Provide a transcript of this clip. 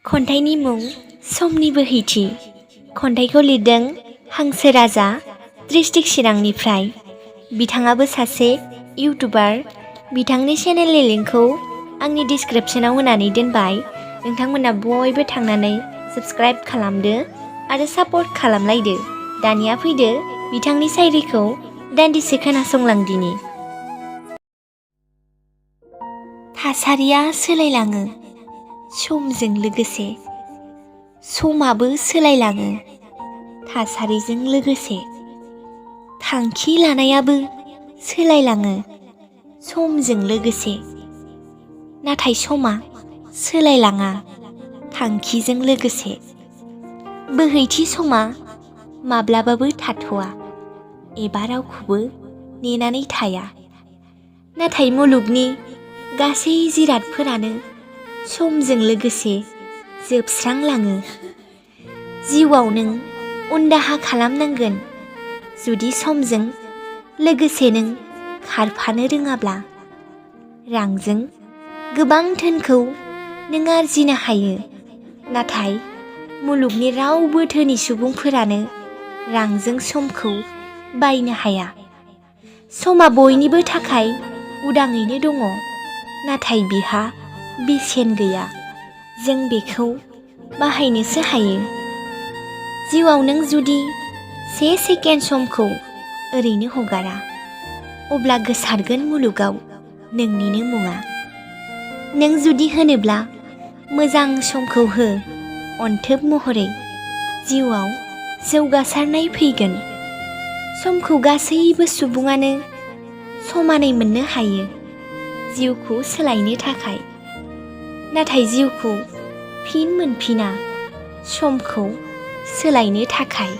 खन्थाइनि मुं समनि बोहैथि। खन्थाइखौ लिरदों हांसो राजा डिस्ट्रिक्ट चिरांनिफ्राय। बिथाङाबो सासे इउटुबार। बिथांनि चेनेलनि लिंकखौ आंनि डिसक्रिप्शनाव होनानै दोनबाय। नोंथांमोना बयबो थांनानै साबस्क्राइब खालामदो आरो सापर्ट खालामलायदो। दानिया फैदो बिथांनि शायरिखौ दान्दिसे खोनासंलांदिनि। थासारिया सोलायलाङो समजों लोगोसे, समाबो सोलायलाङो थासारिजों लोगोसे। थांखि लानायाबो सोलायलाङो समजों लोगोसे, नाथाय समा सोलायलाङा थांखिजों लोगोसे। बोहैथि समा माब्लाबाबो थाथ'आ एबा रावखौबो नेनानै थाया। नाथाय मुलुगनि गासै जिरादफोरानो समजों लोगोसे जोबस्रांलाङो। जिउआव नों उनदाहा खालामनांगोन जुदि समजों लोगोसे नों खारफानो रोङाब्ला। रांजों गोबां धोनखौ नों आरजिनो हायो, नाथाय मुलुगनि रावबो धोनि सुबुंफोरानो रांजों समखौ बायनो हाया। समा बयनिबो थाखाय उदाङैनो दङ, नाथाय बिहा बेसेन गैया। जों बेखौ बाहायनोसो हायो। जिउआव नों जुदि से सेकेन्ड समखौ ओरैनो हगारा, अब्ला गोसारगोन मुलुगाव नोंनिनो मुङा। नों जुदि होनोब्ला मोजां समखौ हो अनथोब महरै, जिउआव जौगासारनाय फैगोन। समखौ गासैबो सुबुङानो समानै मोननो हायो जिउखौ सोलायनो थाखाय, नाथाय जिउखौ फिन मोनफिना समखौ सोलायनो थाखाय।